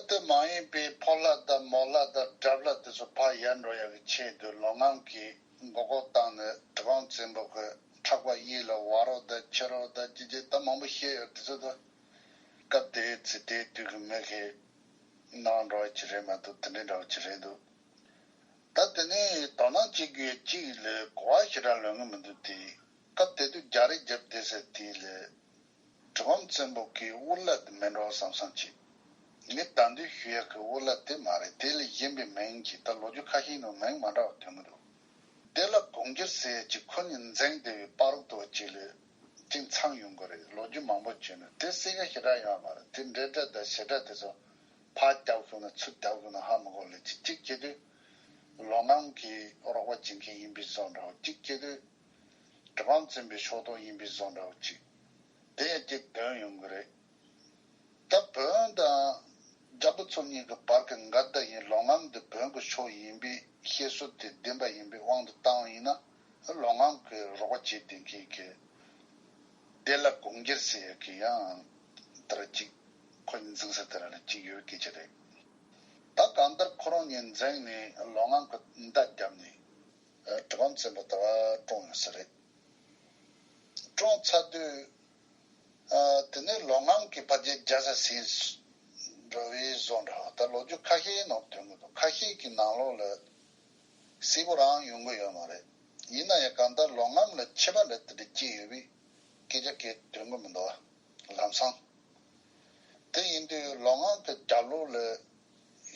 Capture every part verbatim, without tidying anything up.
དེ་མ་ཡིན་པའི་ཕོ་ལྷ་དང་མོ་ལྷ་དང་དགྲ་ལྷ་དེ་ཚོ་ཕར་ཡལ་འགྲོ་ཡག་གི་ཆེད་དུ་ལོ་ངམ་གྱིས་མགོ་སྐོར་བཏང་ནས་གྲི་གུམ་བཙན་པོ་གི་ཕྲག་པ་གཡས་ལ་བ་རོ་དང་ཁྱི་རོ་དང་ཅི་ཅི་ད་མང་པོ་བཤད་ཡོད་དེ་ཚོ་དང་། སྐབས་དེའི་ཚེ་དེའི་དུས་ཀྱི་མི་གིས་གནང་འགྲོ་བ་ཅིག་རེད་མ་གཏོགས་དེ་འདྲའི་འདྲ་བ་ཅིག་རེད་འདུག་ད་དེ་ནས་དོ་སྣང་བྱེད་དགོས་གཅིག་ལ་གོ་བ་ཞེ་དྲག་ལོན་གི་མི་འདུག་དེ་སྐབས་དེ་དུས་རྒྱ་རིགས་རྒྱབ་བསྡད་ས་དེ་ལ་གྲི་གུམ་བཙན་པོ་གི་དབུ་བླ་དེ་མིན་འགྲོ་བསམ་བསམ་བྱེད། ངས་ད་དུང་ཞུ་ཡག་གི་དབུ་བླ་དེ་མ་རེད། དེ་ལས་གཞན་པའི་མིང་གིས་ད་ལོ་རྒྱུས་ཁ་ཤས་ནང་མིང་མ་འདྲ་བ་ཐོན་གི་འདུག་བདེ་ལ་གུང་རྒྱལ་ཟེར་ཡག་ཅིག་ཁོ་གཉིས་འཛིང་བསྡད་པའི་བར་དུ་ཅིག་ལ་གཅིག་འཚང་ཡོང་གི་རེད། ལོ་རྒྱུས་མང་པོ་བྱུང་ནས་དེ་གསལ་ཁ་ཞེ་དྲག་ཡོད་མ་རེད། དེ་འབྲེལ་སྒྲ་དང་ཞེ་སྒྲ་དེ་ཚོ་ཕར་རྒྱབ་ཤོག་ན་ཚུར་རྒྱབ་ཤོག་ན་ཧ་མི་གོ་ལེ་ཅིག་གཅིག་བྱེད་དུས་ལོ་ངམ་གྱི་རོགས་པ་བྱེད་མཁན་ཡིན་པའི་བཟོ་འདྲ་བོ་གཅིག་བྱེད་དུས་གྲི་གུམ་བཙན་པོའི་ཕྱོགས་གཏོགས་ཡིན་པའི་བཟོ་འདྲ་བོ་གཅིག་དེ་ཡང་གཅིག་འདོན་ཡོང་གི་རེད། ད་བོན་དང་རྒྱལ་པོ་ཚོ་གཉིས་ཀྱི་བར་གྱི་འགལ་ཟླ་ཡིན་ལོ་ངམ་འདི་བོན་གྱི་ཕྱོགས་ཡིན་པའི་བཤད་སྲོལ་དེ་བདེན་པ་ཡིན་པའི་དབང་དུ་བཏང་བ་ཡིན་ན། ལོ་ངམ་གྱི་རོགས་པ་བྱེད་བསྡད་མཁན་གྱི་བདེ་ལ་གུང་རྒྱལ་ཟེར་ཡག་གི་ཡང་དེར་གཅིག་ཁོ་གཉིས་འཛིང་ས་དེ་ར་ལ་གཅིག་ཡོད་སྐད་ཆ་རེད། ད་གང་ལྟར་ཁོ་རང་གཉིས་འཛིང་ནས་ལོ་ངམ་གྱི་མདའ་བརྒྱབ་ནས་གྲི་གུམ་བཙན་པོ་དེ་བ་བཀྲོངས་ཡོད་ས་རེད། བཀྲོངས་ཚར་དུས། ཨ། དེ་ནས་ལོ་ངམ་གྱི་ཕ་རྒྱལ་རྒྱལ་ས་ཟིན་འགྲོ་བའི་བཟོ་འདྲ་བ་ད་ལོ་རྒྱུས་ཁ་ཤས་ནང་ཐོན་གྱི་འདུག་ཁ་ཤས་ཀྱི་ནང་ལོགས་ལ་གསལ་པོ་རང་ཡོང་གི་ཡོད་མ་རེད། ཡིན་ན་ཡང་གང་ལྟར་ལོ་ངམ་ལ་ཆད་པ་འདྲ་དེ་འདྲ་སྐྱེས་ཡོད་པའི་སྐད་ཆ་སྐད་ཐོན་གྱི་མི་འདུག་བ། ལམ་སང་། དེ་ཡིན་དུས་ལོ་ངམ་གྱི་རྒྱབ་ལོགས་ལ་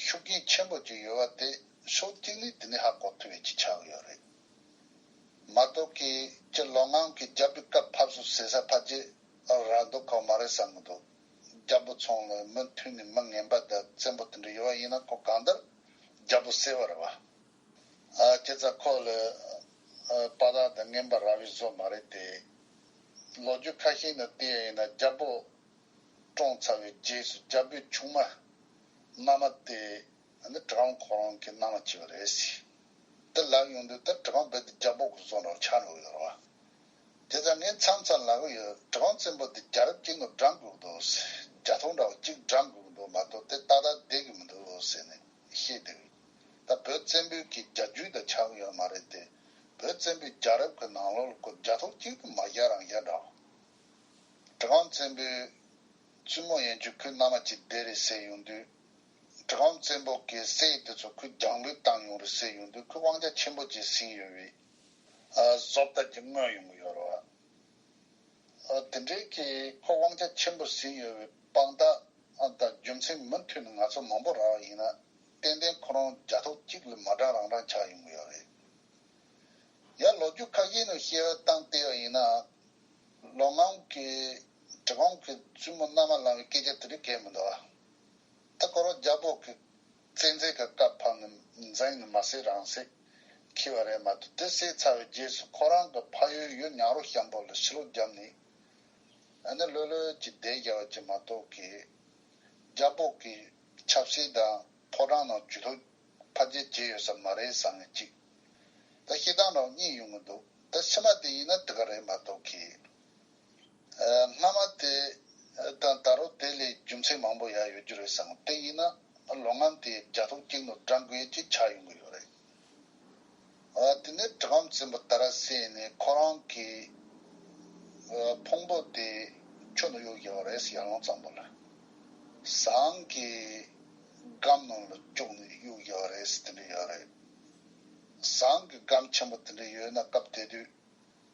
ཤུགས་རྐྱེན་ཆེན་པོ་ཅིག་ཡོད་པ་དེ་ཕྱོགས་གཅིག་ནས་དེ་ནས་ཧ་གོ་ཐུབ་པའི་ཅིག་ཆགས་ཡོད་རེད། མ་གཏོགས་ཀྱི་སྤྱིར་ལོ་ངམ་གྱི་རྒྱལ་པོའི་བཀའ་ཕབ་སོང་ཟེར་ས་ཕལ་ཆེར་ར་འདུག་ག་མ་རེད་བསམ་གྱི་འདུག་རྒྱལ་པོ་ཚང་ལ་མུ་མཐུད་ནས་མི་ངན་པ་དང་བཙན་པོ་དེ་འདྲ་ཡོད་པ་ཡིན་ན་ཁོ་གང་ལྟར་རྒྱལ་པོ་གསལ་བོ་རེད་བ། ཨ། ཁྱེད་ཚ་ཁོ་ལ་ཨ། དཔའ་རྟགས་དང་ངན་པ་ར་བའི་བཟོ་མ་རེད་དེ། ལོ་རྒྱུས་ཁ་ཤས་ནས་བལྟས་ཡིན་ན་རྒྱལ་པོ་བཀྲོངས་ཚར་བའི་རྗེས་སུ་རྒྱལ་པོའི་ཆུང་མ་མནའ་མ་དེ་ནི་གྲི་གུམ་ཁོ་རང་གི་མནའ་མ་བྱས་པ་རེད་ཟེར། དེ་ལབ་ཡོང་དུས་ད་གྲི་གུམ་རྦད་དེ་རྒྱལ་པོ་གི་བཟོ་འདྲ་ཆགས་འགྲོ་གི་ཡོད་རེད་བ། དེ་ཙང་ངས་མཚམས་མཚམས་ལབ་གི་ཡོད། གྲི་གུམ་བཙན་པོ་དེ་རྒྱལ་རབས་གཅིག་ནང་བགྲང་དགོས་འདུག་རྒྱལ་ཐོག་འདྲ་བོ་གཅིག་བགྲང་དགོས་འདུག་མ་གཏོགས་དེ་ཏག་ཏག་བསྡད་ཀྱི་མི་འདུག་ཟེར་ནས་བཤད་བསྡད་ཡོད། ད་བོད་བཙན་པོའི་གི་རྒྱལ་རྒྱུད་དང་ཆགས་ཀྱི་ཡོད་མ་རེད་དེ། བོད་བཙན་པོའི་རྒྱལ་རབས་ཀྱི་ནང་ལོགས་ལ་ཁོ་རྒྱལ་ཐོག་གཅིག་ཏུ་མ་བཞག་རང་བཞག་འདྲ་བོ། གྲི་གུམ་བཙན་པོའི་བཙུན་མོ་ཡན་ཆོད་ཁོའི་མནའ་མ་གཅིག་བསྡད་རེད་ཟེར་ཡོང་དུས། གྲི་གུམ་བཙན་པོ་གི་སྲས་དེ་ཚོ་ཁོའི་རྒྱང་འབོད་བཏང་ཡོང་རེད་ཟེར་ཡོང་དུས་ཁོས་དབང་ཆ་ཆེན་པོ་ཅིག་ཟིན་ཡོད་པའི་ཨ། བཟོ་ལྟ་ཅིག་མངོན་ཡོང་གི་ཡོད་རེད་བ། ཨ། དེ་འདྲའི་གི་ཁོ་དབང་ཆ་ཆེན་པོ་ཟིན་ཡོད་པའི་དཔང་རྟགས་ཨ། དང་རྒྱུ་མཚན་མུ་མཐུད་ནས་ང་ཚོ་མང་པོ་རག་པ་ཡིན་ན་ཏན་ཏན་ཁོ་རང་རྒྱལ་ཐོག་གཅིག་ལ་མ་བགྲང་རང་བགྲང་ཆགས་ཡོང་གི་ཡོད་རེད། ཡང་ལོ་རྒྱུས་ཁ་ཤས་ནང་བཤད་པ་བཏང་བལྟས་པ་ཡིན་ན། ལོ་ངམ་གྱི་གྲི་གུམ་གྱི་བཙུན་མོ་མནའ་མ་བླངས་པའི་སྐད་ཆ་དེ་རིགས་གས་མི་འདུག་ཨ། ད་ཁོ་རང་རྒྱལ་པོ་གི་བཙན་འཛུལ་གྱི་བཀའ་ཕབ་ནས་འཛིང་ནས་མ་བསད་རང་བསད་འཁྱེར་བ་རེད་མ་གཏོགས་དེ་བསད་ཚར་བའི་རྗེས་སུ་ཁོ་རང་གི་ཕ་ཡུལ་ཡུལ་ཉག་རོ་ཤམ་པོ་ལ་ཕྱི་ལོགས་བརྒྱབ་ནས་ཨ་ནི་ལྷོད་ལྷོད་ཀྱི་བསྡད་བཞག་པ་ཅིག་མ་གཏོགས་ཀྱི་རྒྱལ་པོ་གི་ཆབ་སྲིད་དང་ཕོ་བྲང་ནང་ཇུས་གཏོགས་ཕལ་ཆེར་བྱས་ཡོད་ས་མ་རེད་བསམ་ནས་གཅིག་ད་བཤད་སྟངས་རང་གཉིས་ཡོང་གི་འདུག་ད་ཕྱི་མ་དེ་ཡིན་ན་དེ་ག་རེད་མ་གཏོགས་ཀྱི། ཨ། སྔ་མ་དེ་དང་ད་རུང་དེ་ལས་རྒྱུ་མཚན་མང་པོ་ཡང་ཡོད་རྒྱུ་རེད་བསམ། དེ་ཡིན་ན་ལོ་ངམ་དེ་རྒྱལ་ཐོག་གཅིག་ནང་བགྲང་དགོས་ཀྱི་ཆགས་ཡོང་གི་ཡོད་རེད། ཨ། དེ་ནས་གྲི་གུམ་བཙན་པོ་ད་ར་བསད་ནས་ཁོ་རང་གི་ཨ། ཕུང་པོ་དེ་ཁྱོན་ནས་གཡུགས་བཞག་པ་རེད་ཟེར། ཡར་ཀླུང་གཙང་པོ་ལ། ཟངས་ཀྱི་སྒམ་ནང་ལ་བཅུག་ནས་གཡུགས་བཞག་པ་རེད་ཟེར་དེ་འདྲ་ཡོད་རེད། ཟངས་ཀྱི་སྒམ་ཆེན་པོ་དེ་འདྲ་ཡོད་ན་སྐབས་དེ་དུས།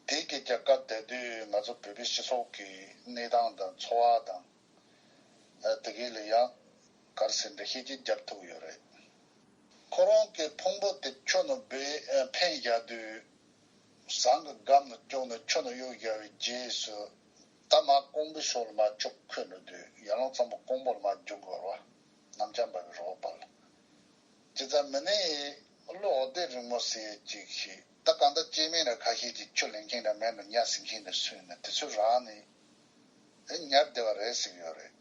དེའི་སྐད་ཆ་སྐབས་དེ་དུས་ང་ཚོ་བོད་པའི་སྤྱི་ཚོགས་ཀྱི་གནས་སྟངས་དང་འཚོ་བ་དང་། ཨ། དེ་གའི་ལ་ཡང་ག་རེ་ཟེར་འདྲ་ཤེས་ཀྱི་རྒྱབ་ཐུབ་ཡོད་རེད། ཁོ་རང་གི་ཕུང་པོ་དེ་ཁྱོན་ནས་སྦས། ཨ། འཕེན་བཞག་དུས་ཟངས་ཀྱི་སྒམ་ནང་བཅུག་ནས་ཁྱོན་ནས་གཡུགས་བཞག་པའི་རྗེས་སུ་ད་མར་ཀོང་པོའི་ཕྱོགས་ལ་མར་ཕྱོགས་འཁོད་འགྲོ་དུས་ཡར་ཀླུང་གཙང་པོ་ཀོང་པོ་ལ་མར་རྒྱུག་དགོས་རེད་བ། གནམ་ལྕགས་འབར་བའི་རི་བོ་བར་ལ། བྱས་ཙང་མི་ནི་གླུ་འོད་ལྡེ་རིང་མོ་ཟེར་ཅིག་ཤེས། ད་གང་ལྟར་སྐྱེ་དམན་ར་ཁ་ཤས་ཀྱིས་ཆུ་ལེན་མཁན་ར་མེད་ན་ཉ་ཟིན་མཁན་ར་སུ་ཡིན་ན་དེ་ཚོས་རག་ནས་ཨེ་ཉར་བསྡད་པ་རེད་ཟེར་གྱི་ཡོད་རེད།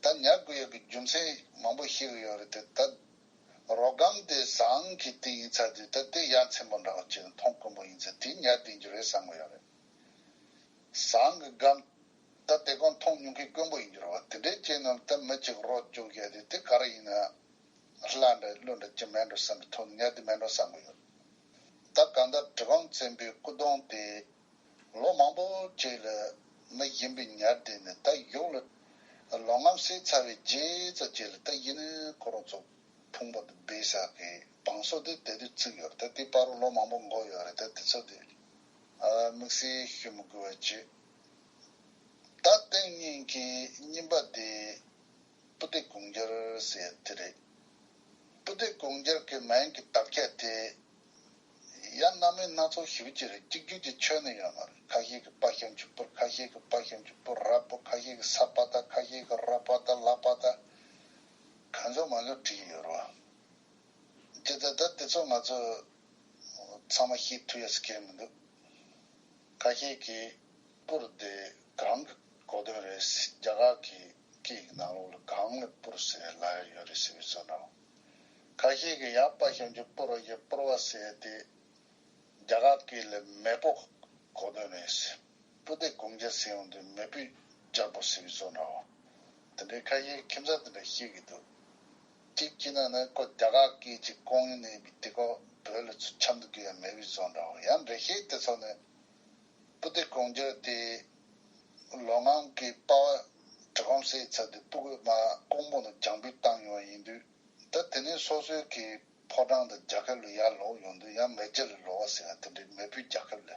ད་ཉར་དགོས་ཡག་གི་རྒྱུ་མཚན་མང་པོ་ཤེས་ཀྱི་ཡོད་རེད་དེ། ད་རོ་སྒམ་དེ་ཟངས་ཀྱི་དེ་ཡིན་ཚར་དུས་ད་དེ་ཡ་མཚན་པོ་འདྲ་བ་ཅིག་མཐོང་དཀོན་པོ་ཡིན་ཚེ་དེ་ཉར་བསྡད་རྒྱུ་རེད་བསམ་གྱི་ཡོད་རེད། ཟངས་ཀྱི་སྒམ། ད་དེ་གང་མཐོང་མྱོང་མཁན་དཀོན་པོ་ཡིན་རྒྱུ་རེད་བ། དེ་འདྲའི་རྐྱེན་རྣམས་ད་མི་གཅིག་རོགས་བཅོ་བརྒྱད་དེ་དེ་ག་རེ་ཡིན་ན་ལྷ་འདྲ་ཀླུ་འདྲ་ཅི་མིན་འགྲོ་བསམ་པའི་ཐོག་ནས་ཉལ་དེ་མིན་འགྲོ་བསམ་གི་ཡོད། ད་གང་ལྟར་གྲི་གུམ་བཙན་པོའི་སྐུ་གདུང་དེ་ལོ་མང་པོ་རྗེས་ལ་མི་གཞན་པས་ཉར་བསྡད་ནས། ད་ཡོག་ལ་ལོ་ངམ་བསད་ཚར་བའི་རྗེས་ཙམ་རྗེས་ལ་ད་ཡིན་ནའི་ཁོ་རང་ཚོ་ཕུང་པོ་དེ་སྦས་ས་གི་བང་སོ་དེ་དེ་དུས་བརྩིགས་ཡོད་རེད། ད་དེ་བར་དུ་ལོ་མང་པོ་འགོར་ཡོད་རེད། ད་དེ་ཚོ་དེ་དམིགས་བསལ་ཞུ་མི་དགོས་པ་བྱས། ད་ལྟེང་གཉིས་ཀྱི་གཉིས་པ་དེ་སྤུ་ལྡེ་གུང་རྒྱལ་ཟེར་དེ་རེད། སྤུ་ལྡེ་གུང་རྒྱལ་གྱི་མིང་གི་དར་ཁྱབ་དེ་ཡང་རྣམ་དབྱེ་སྣ་ཚོགས་ཞེ་པོ་ཅིག་རེད། གཅིག་གྱུར་གྱི་ཆོས་ནི་ཡོད་མ་རེད། ཁ་ཤས་ཀྱིས་དཔའ་ཞབས་ཀྱུ་སྤུར། ཁ་ཤས་ཀྱིས་དཔའ་ཞབས་ཀྱུ་སྤུར་རབ་སྤུར། ཁ་ཤས་ཀྱིས་ས་པ་ད། ཁ་ཤས་ཀྱིས་ར་པ་ད། ལ་པ་ད། གང་ཚང་མ་ལོས་བྲིས་ཡོད་རེད་བ། དེ་ད་ད་དེ་ཚོ་ང་ཚོ་ཚང་མ་ཤེས་ཐུབ་ཡ་ཟེར་མཁན་མི་འདུག་ཁ་ཤས་ཀྱིས་སྤུར་དེ་གང་གི་གོ་དོན་རེད། རྒྱ་གར་གྱི་སྐད་ཀྱི་ནང་ལོགས་ལ་གང་ལ་སྤུར་ཟེར་ལབ་ཡ་ཡོད་རེད་ཟེར་བའི་བཟོ་འདྲ་བོ། ཁ་ཤས་ཀྱིས་ཡང་དཔའ་ཞབས་ཀྱུ་སྤུར་བ་ཞེས་སྤུར་བ་ཟེར་ཏེ། རྒྱ་གར་སྐད་ལ་མེས་པོ་གོ་དོན་རེད། སྤུ་ལྡེ་གུང་རྒྱལ་ཟེར་ཡོང་དུས་མེས་པོའི་རྒྱལ་པོ་ཟེར་བའི་བཟོ་འདྲ་བོ། དེ་འདྲའི་ཁ་ཤས་ཁྱིམ་ཚང་དེ་འདྲ་བཤད་ཀྱི་འདུག་གཅིག་བྱས་ན་ནི་ཁོ་རྒྱ་གར་སྐད་ཅིག་གོ་ཡོད་ནའི་དེ་ཁོ་བོད་ལ་ཚུར་འཆམ་དུ་འགྱོ་ཡ་མེད་པའི་བཟོ་འདྲ་བོ། ཡང་འགྲེལ་བཤད་དེ་ཚོ་ནི་སྤུ་ལྡེ་གུང་རྒྱལ་དེ་ལོ་ངམ་གྱི་པ་ཕ་གྲི་གུམ་བསད་ཚར་དུས་སྤུ་གུ་མ་ཀོང་པོ་ནང་རྒྱང་འབུད་བཏང་ཡོང་བ་ཡིན་དུས། ད་དེ་ནས་སོ་སོའི་གི་ཕོ་བྲང་དང་རྒྱལ་ཁབ་ལ་ཡར་ལོག་ཡོང་དུས་ཡང་མེས་རྒྱལ་ལ་ལོག་པ་ཟེར་ཡ་དེ་འདྲའི་མེས་པོའི་རྒྱལ་ཁབ་ལ་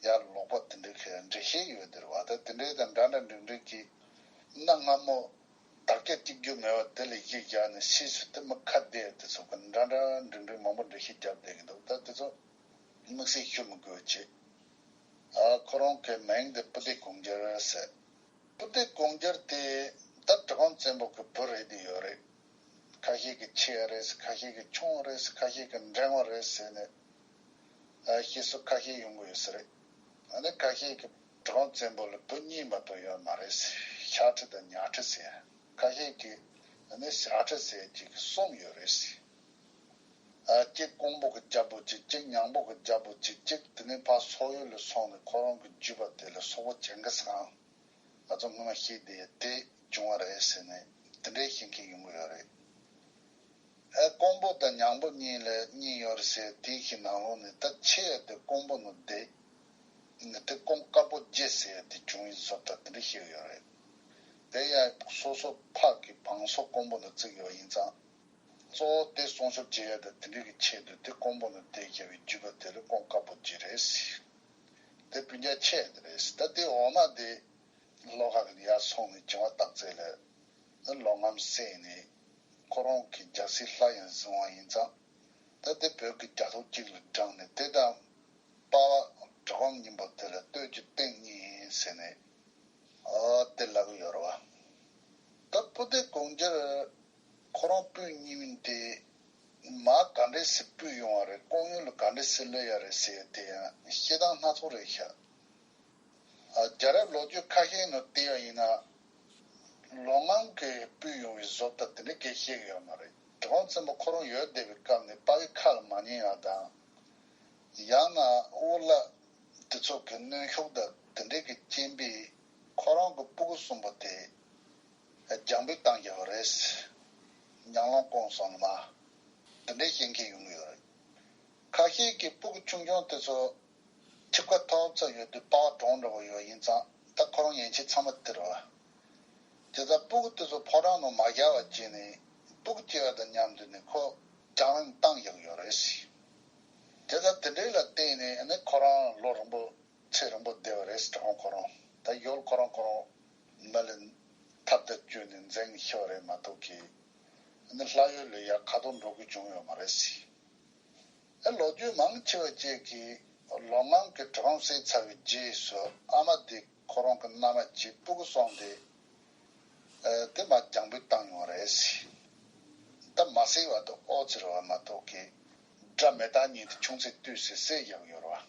ཡར་ལོག་པ་དེ་འདྲའི་གི་འགྲེལ་བཤད་ཡོད་དེ་རེད་བ། ད་དེ་འདྲའི་དང་འདྲ་འདྲ་འགྲིག་འགྲིག་གི་གནའ་སྔ་མོ་དར་ཁྱབ་གཅིག་གྱུར་མེད་པ་དེ་ལ་གཞི་བཞག་ནས་ཕྱིས་སུ་དེ་མི་ཁ་བདེ་དེ་ཚོ་གི་འདྲ་འདྲ་འགྲིག་འགྲིག་མང་པོ་འགྲེལ་བཤད་རྒྱབ་བསྡད་ཀྱི་འདུག་ད་དེ་ཚོ་དམིགས་བསལ་ཞུ་མི་དགོས་བྱས། ཨ་ཁོ་རང་གི་མིང་དེ་སྤུ་ལྡེ་གུང་རྒྱལ་ཟེར། སྤུ་ལྡེ་གུང་རྒྱལ་དེ་ད་གྲི་གུམ་བཙན་པོ་གི་བུ་རེད་དེ་ཡོད་རེད། ཁ་ཤས་ཀྱིས་ཆེ་བ་རེད་ཟེར། ཁ་ཤས་ཀྱིས་ཆུང་བ་རེད་ཟེར། ཁ་ཤས་ཀྱིས་འབྲིང་བ་རེད་ཟེར་ནས། ཨ་བཤད་སྲོལ་ཁ་ཤས་ཡོང་གི་ཡོད་ས་རེད། ཨ་ནི་ཁ་ཤས་ཀྱིས་གྲི་གུམ་བཙན་པོ་ལ་བུ་གཉིས་མ་གཏོགས་ཡོད་མ་རེད་ཟེར། ཤ་ཁྲི་དང་ཉ་ཁྲི་ཟེར། ཁ་ཤས་ཀྱིས་ཨ་ནི་ཞ་ཁྲི་ཟེར་གཅིག་གསུམ་ཡོད་རེད་ཟེར། ཨ་གཅིག་ཀོང་པོ་གི་རྒྱལ་པོ་གཅིག་གཅིག་ཉང་པོ་གི་རྒྱལ་པོ་གཅིག་གཅིག་དེ་ནས་ཕར་སོག་ཡུལ་ལ་སོང་ནས་ཁོ་རང་གི་རྒྱུད་པ་དེ་ལ་སོག་པོ་ཇིང་གིས་ཁཱན། ང་ཚོ་སྔོན་མ་བཤད་དེ་དེ་བྱུང་བ་རེད་ཟེར་ནས་དེ་འདྲའི་བཤད་མཁན་ཡོང་གི་ཡོད་རེད། ཨེ་ཀོང་པོ་དང་ཉང་པོ་གཉིས་ལ་གཉིས་ཡོད་རེད་ཟེར། དེའི་ནང་ལོགས་ནས་ད་ཆེ་བ་དེ་ཀོང་པོ་ནང་བསྡད་ནས་དེ་ཀོང་དཀར་པོ་བརྒྱད་ཟེར་དེ་བྱུང་བའི་བཟོ་ལྟ་དེ་འདྲ་བཤད་ཡོད་རེད། དེ་ཡང་སོ་སོ་ཕ་གི་བང་སོ་ཀོང་པོ་ནང་བརྩིགས་ཡོད་ཡིན་ཙང་། གཙོ་བོ་དེ་སྲུང་སྐྱོབ་བྱེད་ཡ་དང་དེ་འདྲ་གི་ཆེད་དུ་དེ་ཀོང་པོ་ནང་བསྡད་བཞག་པའི་རྒྱུད་པ་དེ་ལ་ཀོང་དཀར་པོ་བརྒྱད་རེད་ཟེར། དེ་སྤུན་ཀྱག་ཆེ་བ་དེ་རེད་ཟེར། ད་དེ་འོག་མ་དེ་ལྷོ་ཁ་གི་ཡར་སོང་ནས་བྱུང་བ་སྟག་རྩེ་ལ་ལོ་ངམ་བསད་ནས་ཁོ་རང་གི་རྒྱལ་སྲིད་ལྷ་ཡང་བཟུང་བ་ཡིན་ཙང་། ད་དེ་བོད་ཀྱི་རྒྱལ་ཐོག་གཅིག་ལ་བགྲངས་ནས་དེ་དང་པ་ཕ་གྲི་གུམ་གཉིས་པོ་དེ་ལ་སྟོད་ཀྱི་སྟེང་གཉིས་ཟེར་ནས་ཨ་དེ་ལབ་ཀྱི་ཡོད་རེད་བ། ད་སྤུ་ལྡེ་གུང་རྒྱལ་ཁོ་རང་སྤུན་གཉིས་མིན་དེ་མ་ག་འདྲས་སེ་སྤུད་ཡོང་བ་རེད། ཀོང་ཡུལ་ལ་ག་འདྲས་སེ་སླེབས་ཡ་རེད་ཟེར་དེ་ཡང་བཤད་སྟངས་སྣ་ཚོགས་རེད་ཤག་ཨ་རྒྱལ་རབས་ལོ་རྒྱུས་ཁ་ཤས་ནང་བལྟས་པ་ཡིན་ན། ལོ་ངམ་གྱིས་སྤུད་ཡོང་བའི་བཟོ་ལྟ་དེ་འདྲ་གས་བཤད་ཀྱི་ཡོད་མ་རེད། གྲི་གུམ་བཙན་པོ་ཁོ་རང་ཡོད་བསྡད་པའི་སྐབས་ནས་དཔའ་བོའི་ཁ་ལ་མ་ཉན་ཡ་དང་། ཡང་ན་དབུ་བླ་དེ་ཚོ་གི་གནོན་ཤུགས་དང་དེ་འདྲ་གི་རྐྱེན་པས་ཁོ་རང་གི་སྤུ་གུ་གསུམ་པོ་དེ་རྒྱང་འབུད་བཏང་བཞག་པ་རེད། ཉང་ལོང་ཀོང་སོང་ནས་མར། དེ་འདྲའི་བཤད་མཁན་ཡོང་གི་ཡོད་རེད། ཁ་ཤས་ཀྱིས་སྤུ་གུ་ཆུང་ཆུང་དེ་ཚོ་ཁྱིམ་ཁ་ཐོབ་ཚར་ཡོད་དུས་པ་ཕ་གྲོངས་འགྲོ་གི་ཡོད་ཡིན་ཙང་ད་ཁོ་རང་ཡན་ཆད་ཚང་མ་དེ་རེད་བ། དེ་ལྟར་སྤུ་གུ་དེ་ཚོ་ཕོ་བྲང་ནང་མ་བཞག་པ་བྱས་ནས་སྤུ་གུ་སྐྱེ་བ་དང་མཉམ་དུ་ནས་ཁོ་རྒྱང་རིང་བཏང་བཞག་ཡོད་རེད་ཟེར། དེ་ལྟར་དེ་འདྲའི་ལ་བརྟེན་ནས་ཨ་ནི་ཁོ་རང་ལོ་རིང་པོ་ཚེ་རིང་པོ་བསྡད་པ་རེད་ཟེར། གྲི་གུམ་ཁོ་རང་ད་ཡོལ་ཁོ་རང་ཁོ་རང་མི་ལ་ཐབས་ད་བཅོས་ནས་འཛིང་ཤོར་རེད་མ་གཏོགས་ཀྱི་ཨ་ནི་ལྷ་ཡུལ་ལ་ཡར་ཁ་ཐོར་འགྲོ་དགོས་བྱུང་ཡོད་མ་རེད་ཟེར། ཨེ་ལོ་རྒྱུས་མང་ཆེ་བ་བཅས་ཀྱིས་ལོ་ངམ་གྱིས་གྲི་གུམ་བསད་ཚར་བའི་རྗེས་སུ་ཨ་མ་དེ་ཁོ་རང་གི་མནའ་མ་བྱས་སྤུ་གུ་གསུམ་དེ་ཨེ་དེ་མར་རྒྱང་འབུད་བཏང་ཡོང་བ་རེད་ཟེར། ད་མ་བསད་པ་དང་ཨོ་ཙི་རེད་བ་མ་གཏོགས་ཀྱི་དགྲ་མེ་སྟག་གཉིས་དེ་ཆུང་ཚེ་དུས་སུ་བསད་བཞག་ཡོད་རེད་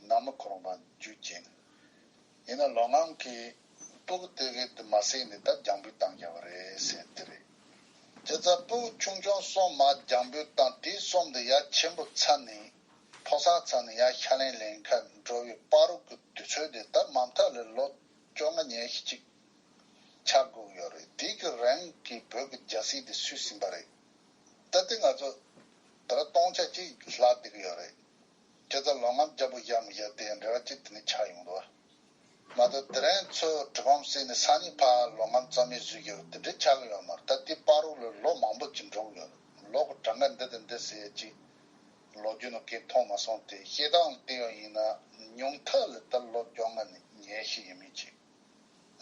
བ། ནང་མི་ཁོ་རང་པ་རྒྱུད་ཀྱིས། ཡིན་ན་ལོ་ངམ་གྱིས་སྤུ་གུ་དེ་གའི་དེ་མ་བསད་ནས་ད་རྒྱང་འབུད་བཏང་བཞག་པ་རེད་ཟེར་དེ་རེད། དེ་ཚོ་སྤུ་གུ་ཆུང་ཆུང་གསུམ་མར་རྒྱང་འབུད་བཏང་། དེ་གསུམ་དེ་ཡར་ཆེན་པོ་ཚར་ནས་ཕོ་གསར་ཚར་ནས་ཡར་ཤ་ལན་ལེན་ཁ་འགྲོ་བའི་བར་དུ་གི་དུས་ཚོད་དེ་ད་མ་མཐའ་ལ་ལོ་ བཅོ་ལྔ་ཉེར་བཞི་ཅིག་ཆགས་དགོས་ཀྱི་ཡོད་རེད། དེ་གི་རིང་གི་བོད་ཀྱི་རྒྱལ་སྲིད་དེ་སུས་ཟིན་པ་རེད། ད་ལྟ་ང་ཚོ་ད་ལྟ་སྟོང་ཆ་གཅིག་ལྷག་བསྡད་ཀྱི་ཡོད་རེད། ཁྱེད་ཚོ་ལོ་ངམ་རྒྱལ་པོ་བཞག་མི་བཞག་དེ་འབྲེལ་བ་གཅིག་དེ་ནས་ཆགས་ཡོང་འདུག་མ་གཏོགས་དེ་རིང་ཚོས་གྲི་གུམ་བསད་ནས་སང་ཉིན་ཕར་ལོ་ངམ་རྩ་མེད་བཟོས་ཀྱི་ཡོད་དེ་འདྲ་ཆགས་ཀྱི་ཡོད་མ་རེད། ད་དེ་བར་དུ་ལ་ལོ་མང་པོ་ཅིག་འགྲོ་གི་ཡོད་རེད། ལོ་གི་གྲངས་ཀ་འདི་དང་འདི་ཟེར་ཡས་ཅིག་ལོ་རྒྱུས་ནང་གས་མཐོང་མ་སོང་སྟེ། བཤད་སྟངས་ལ་བལྟས་པ་ཡིན་ན་ཉུང་མཐའ་ལ་ད་ལོ་བཅོ་ལྔ་ནས་ཉེར་བཞི་ཡིན་མིན་ཅིག་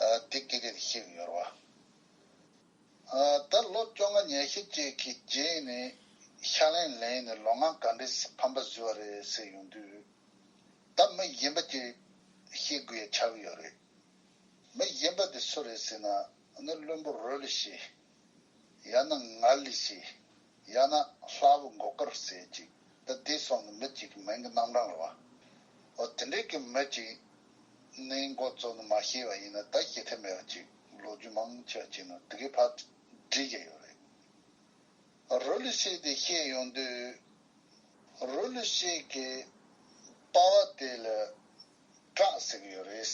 ཨ་དེ་སྐད་ཆ་དེ་བཤད་ཀྱི་ཡོད་རེད་བ། ཨ་ད་ལོ་བཅོ་ལྔ་ཉེར་བཞི་ཅིག་གི་རྗེས་ནས་ཤ་ལན་ལེན་ནས་ལོ་ངམ་ག་འདྲས་ཕམ་པ་བཟོས་པ་རེད་ཟེར་ཡོང་དུས། ད་མི་གཞན་པ་ཅིག་བཤད་དགོས་ཡ་ཆགས་ཀྱི་ཡོད་རེད། མི་གཞན་པ་དེ་སུ་རེད་ཟེར་ན། ཨ་ནི་བློན་པོ་རོ་ལི་ཤི། ཡང་ན་ང་ལི་ཤི། ཡང་ན་ལྷ་བུ་མགོ་དཀར་ཟེར་ཅིག་ད་དེ་སོང་ནི་མི་གཅིག་གི་མིང་གི་རྣམ་གྲངས་རེད་བ། འོ་དེ་འདྲའི་གི་མི་གཅིག་ནི་མགོ་བཙུགས་ནི་མ་ཤེས་པ་ཡིན་ན་ད་ཤེས་ཐབས་མེད་པ་ཅིག་ལོ་རྒྱུས་མང་ཆེ་བ་ཅིག་ནང་དེ་གའི་ཕར་བྲིས་བཞག་ཡོད་རེད། རོ་ལི་ཤི་དེ་བཤད་ཡོང་དུས། རོ་ལི་ཤི་གི་པ་ཕ་དེ་ལ་བྲག་ཟེར་གི་ཡོད་རེད།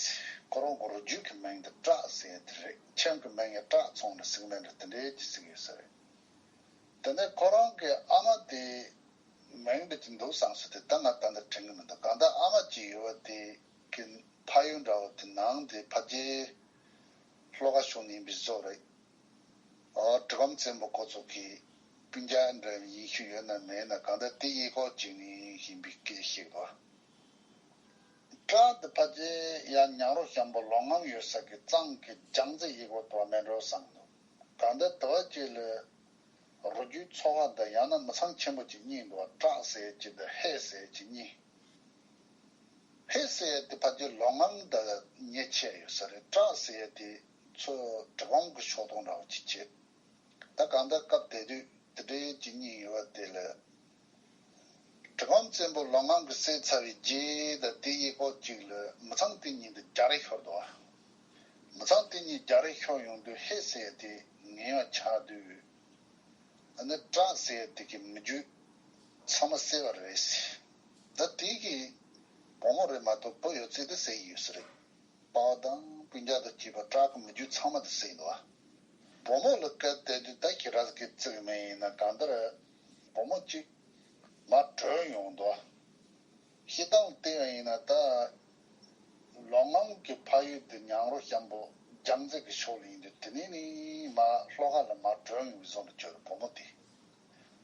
ཁོ་རང་གི་རུས་རྒྱུད་ཀྱི་མིང་དེ་བྲག་ཟེར་དེ་རེད། ཁྱིམ་གྱི་མིང་ཡང་བྲག་ཚང་རེད་ཟེར་གི་མིན་འགྲོ། དེ་འདྲའི་ཅིག་ཟེར་གི་ཡོད་ས་རེད། དེ་ནས་ཁོ་རང་གི་ཨ་མ་དེ་མིང་འདི་ཅིག་འདུག་བསམ་སོང་། དེ་ད་ང་ད་ལྟ་དྲན་གི་མི་འདུག་གང་ལྟར་ཨ་མ་ཅིག་ཡོད་པ་དེ་གི་ཕ་ཡུལ་འདྲ་བོ་དེ་ནང་དེ་ཕ་རྗེས་ལྷོ་ཁ་ཕྱོགས་ནས་ཡིན་པའི་བཟོ་རེད། ཨོ་གྲི་གུམ་བཙན་པོ་ཁོ་ཚོ་གིས་སྤུན་ཀྱག་འདྲ་ཡིན་ཤུལ་ཡོད་ན་མེད་ན་གང་ལྟར་དེ་གཡས་ཁོག་ཅིག་ནས་ཡིན་པའི་སྐད་ཤེས་པ། བྲག་དེ་ཕལ་ཆེར་ཡང་ཉང་རོ་ཤམ་པོ་ལོ་ངམ་ཡོད་ས་གི་གཙང་གི་རྒྱང་རྩེ་གཡས་ཁོག་དུ་བ་མེད་འགྲོ་བསམ་འདུག་གང་ལྟར་དུ་བ་ཅིག་ལ་རུས་རྒྱུད་ཚོ་བ་འདི་ཡང་ན་མི་ཚང་ཆེན་པོ་ཅིག་གཉིས་འདུག་བ། བྲག་ཟེར་ཅིག་དང་ཧེ་ཟེར་ཅིག་གཉིས། ཧེ་ཟེར་ཡ་དེ་ཕལ་ཆེར་ལོ་ངམ་དང་ཉེ་ཆེ་ཡོད་ས་རེད། བྲག་ཟེར་ཡ་དེ་ཚོ་གྲི་གུམ་གི་ཕྱོགས་གཏོགས་འདྲ་བོ་ཅིག་བྱེད། ད་གང་ལྟར་སྐབས་དེ་དུས་དེ་འདྲའི་ཅིག་གཉིས་ཡོད་པ་དེ་ལ། གྲི་གུམ་བཙན་པོ་ལོ་ངམ་གི་བསད་ཚར་བའི་རྗེས་དང་དེ་གཡས་ཁོག་ཅིག་ལ་མི་ཚང་དེ་གཉིས་དེ་རྒྱ་རེ་ཤོར་འདུག་མི་ཚང་དེ་གཉིས་རྒྱ་རེ་ཤོར་ཡོང་དུས་ཧེ་ཟེར་ཡ་དེ་ངན་པ་ཆགས་དུས། ཨ་ནི་བྲག་ཟེར་ཡ་དེ་གི་མི་རྒྱུད་ཚང་མ་བསད་པ་རེད། ད་དེ་གི་བུ་མོ་རེད་མ་གཏོགས་བུ་ཡོད་ཚད་དེ་བསད་ཡོད་ས་རེད། པ་ཕ་དང་སྤུན་ཀྱག་དང་བཅས་པ་བྲག་གི་མི་རྒྱུད་ཚང་མ་དེ་བསད་འདུག་བུ་མོ་ལ་སྐད་བཏང་དུས་ད་ཁྱེད་རང་གི་བརྩི་གི་མེད་ཡིན་ན་གང་ལྟར་བུ་མོ་གཅིག་མར་བྲོས་ཡོང་འདུག་བཤད་སྟངས་བལྟས་པ་ཡིན་ན་ད་ལོ་ངམ་གྱི་ཕ་ཡུལ་དེ་ཉང་རོ་ཤམ་པོ་རྒྱང་རྩེ་གི་ཕྱོགས་ལ་ཡིན་དུས་དེ་ནས་ནི་མར་ལྷོ་ཁ་ལ་མར་བྲོས་ཡོང་བའི་བཟོ་འདྲ་བྱོས་རེད་བུ་མོ་དེ།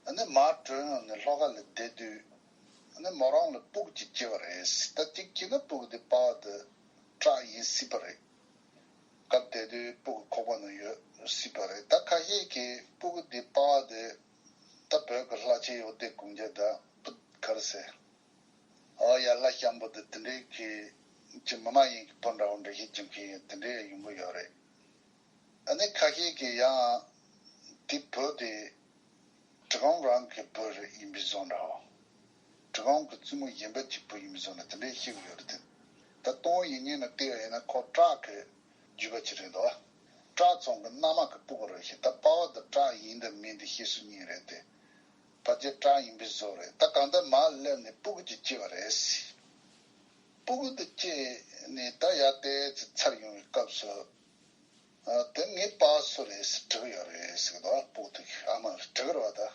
ཨ་ནི་མར་བྲོས་ཡོང་ནས་ལྷོ་ཁ་ལ་བསྡད་དུས་ཨ་ནི་མོ་རང་ལ་སྤུ་གུ་གཅིག་སྐྱེས་པ་རེད། ད་གཅིག་སྐྱེས་ན་སྤུ་གུ་དེ་པ་ཕ་དེ་བྲག་ཡིན་སྲིད་པ་རེད། སྐབས་དེ་དུས་སྤུ་གུ་ཁོག་པ་ན་ཡོད་སྲིད་པ་རེད། ད་ཁ་ཤས་ཀྱིས་སྤུ་གུ་དེ་པ་ཕ་དེ་ད་བོད་ཀྱི་ལྷ་ཆེན་འོ་དེ་དགོངས་རྒྱལ་དང་ག་རེ་ཟེར། ཨོ་ཡ་ལྷ་ཤམ་པོ་དེ་དེ་འདྲའི་གི་ཅི་མི་མ་ཡིན་གི་བུ་འདྲ་བོ་འདྲ་ཞིག་སྦྱོང་མཁན་དེ་འདྲའི་ཡོང་གི་ཡོད་རེད། ཨ་ནི་ཁ་ཤས་ཀྱིས་ཡང་དེ་བུ་དེ་གྲི་གུམ་རང་གི་བུ་རེད་ཡིན་པའི་བཟོ་འདྲ་བོ། གྲི་གུམ་གི་བཙུན་མོ་གཞན་པ་གཅིག་བུ་ཡིན་པའི་བཟོ་འདྲ་དེ་འདྲའི་བཤད་གི་ཡོད་རེད་དེ། ད་སྟོང་ཡིན་ཉིན་ནས་བལྟས་པ་ཡིན་ན་ཁོ་བྲག་གི་རྒྱུད་པ་ཅིག་རེད་འདུག་བྲག་ཚང་གི་མནའ་མ་གི་སྤུ་གུ་རེད་ཤག་ད་པ་ཕ་དེ་བྲག་ཡིན་དང་མིན་དེ་ཤེས་སུ་གཉིས་རེད་དེ། ཕལ་ཆེར་བྲག་ཡིན་པའི་བཟོ་རེད། ད་གང་ལྟར་མར་སླེབས་ནས་སྤུ་གུ་གཅིག་སྐྱེས་པ་རེད། སྤུ་གུ་དེ་སྐྱེས་ནས་ད་ཡར་ཏོག་ཙམ་འཚར་ཡོང་བའི་སྐབས་སུ། ཨ། དེ་ངའི་པ་ཕ་སུ་རེད་ཟེར་དྲི་གི་ཡོད་རེད་ཟེར་གི་འདུག་སྤུ་གུ་དེ་གི་ཨ་མ་ལ་དྲི་གི་རེད་བ། ད་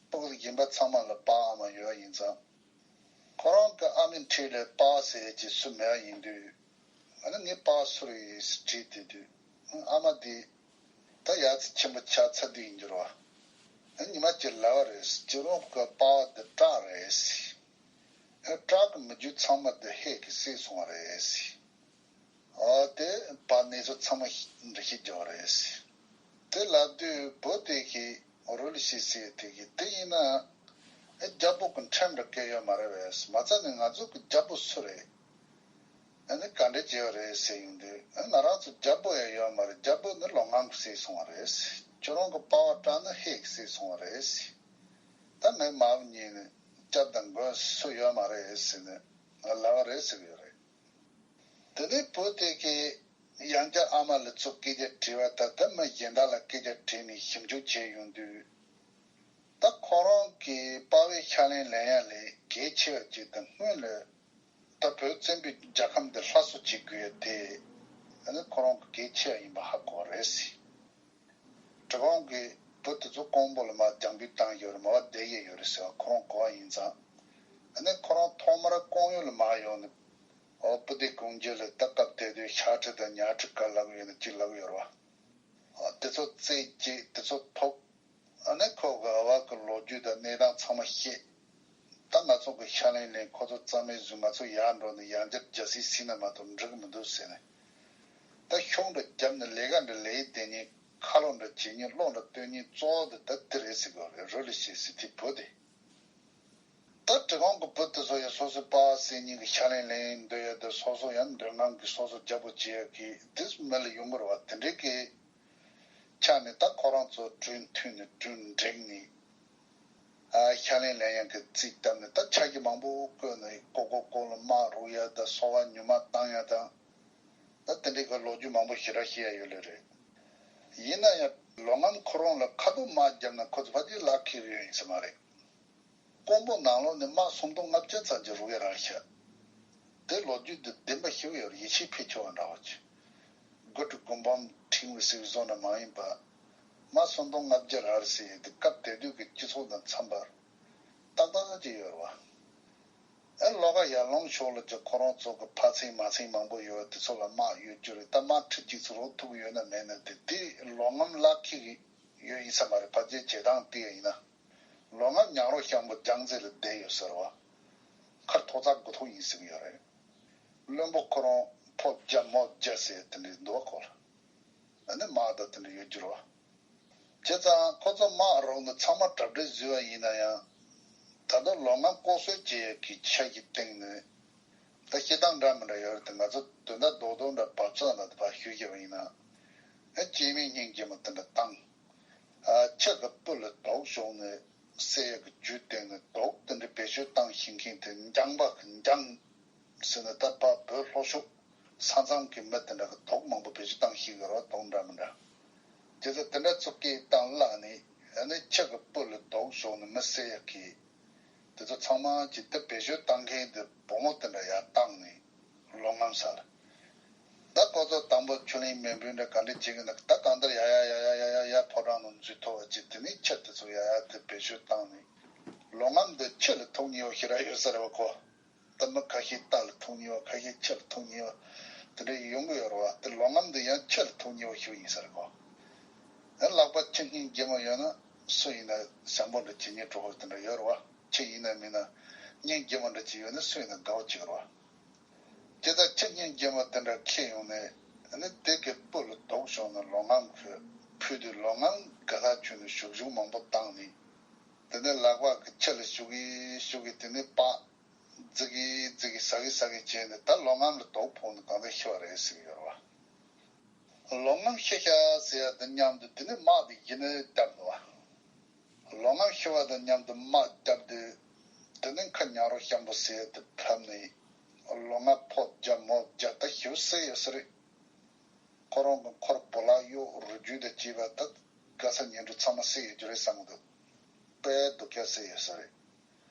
སྤུ་གུ་དེ་གཞན་པ་ཚང་མ་ལ་པ་ཕ་ཨ་མ་ཡོད་ཡིན་ཙང་། ཁོ་རང་གི་ཨ་མའི་འཁྲིས་ལ་པ་ཕ་ཟེར་གྱི་སུ་མེད་པ་ཡིན་དུས། ཨ་ནི་ངའི་པ་ཕ་སུ་རེད་ཟེར་དྲིས་དེ་དུས། ཨ་མ་དེས་ད་ཡ་ཚ་ཆེན་པོ་ཆགས་ཚར་དུས་ཡིན་རྒྱུ་རེད་བ། ཨ་ཉི་མ་གཅིག་ལབ་པ་རེད། ཁྱེད་རང་གི་པ་ཕ་དེ་བྲག་རེད་ཟེར། ཨ་བྲག་གི་མི་རྒྱུད་ཚང་མ་དེ་ཧེ་གིས་བསད་སོང་བ་རེད་ཟེར། ཨ་དེ་ཕར་གནས་ཚུལ་ཚང་མ་འགྲེལ་བཤད་རྒྱག་པ་རེད་ཟེར། དེ་ལབ་དུས་བུ་དེ་གིས་རོ་ལི་ཤི་ཟེར་དེ་གིས་དེ་ཡིན་ན། ཨ་རྒྱལ་པོ་གི་ཁྲིམས་ར་སྐད་ཡོད་མ་རེད་པས། མ་རྩ་ནས་ང་ཚོ་གི་རྒྱལ་པོ་སུ་རེད། ཨ་ནི་ག་འདྲ་བྱས་པ་རེད་ཟེར་ཡོང་དུས། ཨ་ང་རང་ཚོ་རྒྱལ་པོ་ཡང་ཡོད་མ་རེད། རྒྱལ་པོ་ནི་ལོ་ངམ་གིས་བསད་སོང་བ་རེད་ཟེར། ཁྱོད་རང་གི་པ་ཕ་བྲག་ནི་ཧེ་གིས་བསད་སོང་བ་རེད་ཟེར། ད་ངའི་མ་བུ་གཉིས་ནི་སྐྱབས་དང་མགོན་སུ་ཡོད་མ་རེད་ཟེར་ནས་ང་ལབ་པ་རེད་ཟེར་གི་ཡོད་རེད། དེ་ནས་བུ་དེ་གིས་ཡང་བསྐྱར་ཨ་མ་ལ་ཚུར་སྐད་ཆ་དྲིས་པ་ད་ལྟ་མི་གཞན་དག་ལ་སྐད་ཆ་དྲིས་ནས་ཞིབ་འཇུག་བྱས་ཡོང་དུས། ད་ཁོ་རང་གིས་པ་ཕའི་ཕྱག་ལེན་ལེན་ཡ་ལས་གལ་ཆེ་བ་ཅིག་དང་སྔོན་ལ་ད་བོད་བཙན་པོའི་རྒྱལ་ཁམས་འདི་སླར་གསོ་བྱེད་དགོས་ཡ་དེ་ ཨ་ནི་ཁོ་རང་གི་གལ་ཆེ་བ་ཡིན་པ་ཧ་གོ་བ་རེད་ཟེར། གྲི་གུང་གིས་བུ་དེ་ཚོ་ཀོང་པོ་ལ་མར་རྒྱང་འབུད་བཏང་ཡོད་རེད། མར་བསྡད་ཡས་ཡོད་རེད་ཟེར་བ་ཁོ་རང་གོ་བ་ཡིན་ཙང་། ཨ་ནི་ཁོ་རང་ཐོག་མར་ཀོང་ཡུལ་ལ་མར་ཡོང་ནས། ཨོ་སྤུ་ལྡེ་གུང་རྒྱལ་ལ་ད་སྐབས་དེ་དུས་ཤ་ཁྲི་དང་ཉ་ཁྲི་ག་ལབ་ཡོད་ན་ཅི་ལབ་ཡོད་རེད་བ། ཨ་དེ་ཚོ་རྩེད་རྗེས་དེ་ཚོ་ཐོབ། ཨ་ནི་ཁོ་གི་ཨ་བ་གི་ལོ་རྒྱུས་དང་གནས་སྟངས་ཚང་མ་ཤེས། ད་ང་ཚོ་གི་ཤ་ལེན་ལེན་ཁོ་ཚོ་རྩ་མེད་བཟོས། ང་ཚོ་ཡར་འགྲོ་ནས་ཡང་བསྐྱར་རྒྱལ་སྲིད་ཟིན་ན་མ་གཏོགས་འགྲིག་གི་མི་འདུག་ཟེར་ནས། ད་ཤོག་འདྲ་བརྒྱབ་ནས་ལས་ཀ་འདྲ་ལས་བསྡད་མཁན། ཁ་ལོ་འདྲ་བྱེད་མཁན། བློ་འདྲ་གཏོད་མཁན་གཙོ་བོ་དེ་ད་དེ་རེད་ཟེར་གི་རེད། རོ་ལི་ཤེ་ཟེར་དེ་བུ་དེ། ད་གྲི་གུང་གི་བུ་དེ་ཚོ་ཡང་སོ་སོའི་པ་སེ་གཉིས་ཀྱི་ཤ་ལེན་ལེན་འདོད་ཡ་དེ། སོ་སོ་ཡང་འདོད་རྔམ་གྱིས་སོ་སོ་རྒྱལ་པོ་བྱེད་ཡ་གི་དེ་མི་ལ་ཡོང་གི་རེད་བ། དེ་འདྲའི་གི་ཆ་ནས་ད་ཁོ་རང་ཚོ་གྲོས་མཐུན་ནས་གྲོས་འགྲིག་ནས། ཨ་ཤ་ལེན་ལེན་ཡ་གི་རྩིས་བཏབ་ནས་ད་ཆ་རྒྱུས་མང་པོ་བཀོད་ནས་ཀོ་ཀོ་ཀོ་ལ་དམག་རུག་ཡ་དང་། སོ་པ་ཉུལ་མ་བཏང་ཡ་དང་། ད་དེ་འདྲའི་གི་ལོ་རྒྱུས་མང་པོ་ཞེ་དྲག་བཤད་ཡ་ཡོད་ལེ་རེད། ཡིན་ན་ཡང་ལོ་ངམ་ཁོ་རང་ལ་ཁ་ཐུག་དམག་བརྒྱབ་ན་ཁོ་ཚོ་ཕལ་ཆེར་ལག་ཁེལ་གི་ཡོད་ཡིན་ས་མ་རེད། ཀོང་པོ་ནང་ལོགས་ནས་དམག་སུམ་སྟོང་ལྔ་བརྒྱ་ཙམ་ཅིག་རུག་ཡ་རག་ཤག་དེ་ལོ་རྒྱུས་འདི་བདེན་པ་ཞིག་ཡོད་རེད། ཡིད་ཆེས་འཕེར་ཆོག་པ་འདྲ་བོ་ཅིག་སྒོ་གྲུ་དགུ་འབུམ་ཁྲི་འོད་ཟེར་བཟོ་འདྲ་མ་ཡིན་པ། དམག་སུམ་སྟོང་ལྔ་བརྒྱ་རག་རེད་ཟེར་ཡས་དེ་སྐབས་དེ་དུས་ཀྱི་སྤྱི་ཚོགས་དང་འཚམས་པར་ཏག་ཏག་ཅིག་ཡོད་རེད་བ། ཨ་ལོགས་ཀ་ཡར་ཀླུང་ཕྱོགས་ལ་ཅིག་ཁོ་རང་ཚོ་གི་ཕ་ཚན་མ་ཚན་མང་པོ་ཡོད་པ་དེ་ཚོ་ལ་དམག་ཡོད་རྒྱུ་རེད། ད་དམག་ཁྲི་གཅིག་ཚོ་རོགས་ཐུག་ཡོད་ན་མེད་ན་དེ་དེ་ལོ་ངམ་ལག་ཁེལ་གི་ཡོད་ཡིན་ས་མ་རེད། ཕལ་ཆེར་བྱེད་སྟངས་དེ་ཡིན་ན། ལོ་ངམ་ཉག་རོ་ཤམ་པོ་རྒྱལ་རྩེ་ལ་བསྡད་ཡོད་ཟེར་བ། མཁར་ཐོག་བརྩེགས་དགུ་ཐོག་ཡིན་ཟེར་གྱི་ཡོད་རེད། བློན་པོ་ཁོ་རང་ཕོ་བརྒྱ་མོ་བརྒྱ་ཟེར་དེ་འདྲའི་འདུག་བ་ཁོ་ལ། ཨ་ནི་དམག་དང་དེ་འདྲ་ཡོད་རྒྱུ་རེད་བ། བྱས་ཙང་ཁོ་ཚོ་དམག་རོགས་འདི་ཚང་མ་གྲ་སྒྲིག་བཟོས་པ་ཡིན་ན་ཡང་། ད་དུང་ལོ་ངམ་ལྐོག་གསོད་བྱེད་ཡས་ཀྱི་ཆ་གི་སྟེང་ནས། ད་བཤད་སྟངས་འདྲ་མི་འདྲ་ཡོད་རེད་དེ། ང་ཚོ་དོན་དག་རྡོག་རྡོག་འདྲ་བབ་ཚ་ན་དེ་ཕར་ཞུས་བཞག་པ་ཡིན་ན། ཨ་སྐྱེས་དམན་སྙིང་རྗེ་མོ་དེ་འདྲ་བཏང་། ཨ་ཁྱི་གི་སྤུ་ལ་དུག་བྱུགས་ནས་བསད་ཡག་གི་རྒྱུ་བསྟན་ནས་དུག་དེ་འདྲ་བེད་སྤྱོད་བཏང་ཤེས་མཁན་དེ་འཇང་པ་གི་འཇང་ཟེར་ནས། ད་ཕར་བོད་ལྷོ་ཕྱོགས་ས་མཚམས་ཀྱི་མི་དེ་འདྲ་གི་དུག་མང་པོ་བེད་སྤྱོད་བཏང་ཤེས་གི་རེད་བ། དུག་འདྲ་མི་འདྲ། དེ་ཚོ་དེ་འདྲ་ཚོ་སྐད་བཏང་བརླགས་ནས། ཨ་ནི་ཁྱི་གི་སྤུ་ལ་དུག་བྱུགས་ནས་མི་བསད་ཡག་གི། དེ་ཚོ་ཚང་མ་གྱི་དེ་བེད་སྤྱོད་བཏང་མཁན་དེ་བུ་མོ་དེ་འདྲ་ཡར་བཏང་ནས་ལོ་ངམ་ས་ལ། ད་ཁོ་ཚོ་དང་པོ་ཆུ་ལེན་མེ་འབུད་འདྲ་ག་འདྲ་བྱེད་ཀྱི་འདུག་ད་གང་ལྟར་ཡ་ཡ་ཡ་ཕོ་བྲང་ནང་འཛུལ་ཐུབ་པ་བྱེད། དེ་ནས་ཁྱི་དེ་ཚོ་ཡ་ཡ་དེ་བེད་སྤྱོད་བཏང་ནས། ལོ་ངམ་འདི་ཁྱི་ལ་ཐུག་ཉེ་བ་ཞེ་དྲག་ཡོད་ས་རེད་བ་ཁོ། ད་མི་ཁ་ཤས་རྟ་ལ་ཐུག་ཉེ་བ། ཁ་ཤས་ཁྱི་ལ་ཐུག་ཉེ་བ་དེ་འདྲ་ཡོང་གི་ཡོད་རེད་བ། དེ་ལོ་ངམ་འདི་ཡང་ཁྱི་ལ་ཐུག་ཉེ་བ་ཞིག་ཡིན་ས་རེད་ཁོ། ཡང་ལག་པ་ཁྱི་སྙིང་རྗེ་མོ་ཡོད་ན་སུ་ཡིན་ན་བཟང་པོ་འདྲ་བྱེད་ཉེ་གྲོགས་པོ་དེ་འདྲ་ཡོད་རེད་བ། ཁྱི་ཡིན་ན་མིན་ན་སྙིང་རྗེ་མོ་འདྲ་ཅིག་ཡོད་ན་སུ་ཡིན་ན་དགའ་བོ་བྱེད་ཀྱི་རེད་བ། དེ་ལྟར་ཁྱི་སྙིང་རྗེ་མོ་དེ་འདྲ་ཁྱེར་ཡོང་ནས། ཨ་ནི་དེ་གི་སྤུ་ལ་དུག་བྱུགས་ནས་ལོ་ངམ་གི་ཕུད་དེ་ལོ་ངམ་དགའ་ཐག་ཆོད་ནས་གཞུག་གཞུག་མང་པོ་བཏང་ནས། དེ་ནས་ལག་པ་གི་ཁྱི་ལ་གཞུ་གི་གཞུ་གི་དེ་ནས་པགས་རྫི་གི་རྫི་གི་ཟ་གི་ཟ་གི་བྱས་ནས། ད་ལོ་ངམ་ལ་དུག་ཕོག་ནས་གང་ལྟར་ཤི་བ་རེད་ཟེར་གི་ཡོད་རེད་བ། ལོ་ངམ་ཤི་ཤག་ཟེར་ཡ་དེ་མཉམ་དུ་དེ་ནས་དམག་དེ་གཞི་ནས་བརྒྱབ་འདུག་བ། ལོ་ངམ་ཤི་བ་དང་མཉམ་དུ་དམག་བརྒྱབ་སྟེ། དེ་ནས་ཁ་ཉག་རོ་ཤམ་པོ་ཟེར་དེ་ཕབ་ནས། ལོ་ངམ་ཕོ་བརྒྱ་མོ་བརྒྱ་ད་ཞེ་པོ་བསད་ཡོད་ས་རེད། ཁོ་རང་གི་འཁོར་བུ་ལ་གཡོག་རུས་རྒྱུད་དང་བཅས་པ་ད་དགའ་ས་ཉེ་འབྲེལ་ཚང་མ་བསད་ཡོད་རྒྱུ་རེད་བསམ་གི་འདུག་དཔེ་སྡུག་ཅག་བསད་ཡོད་ས་རེད།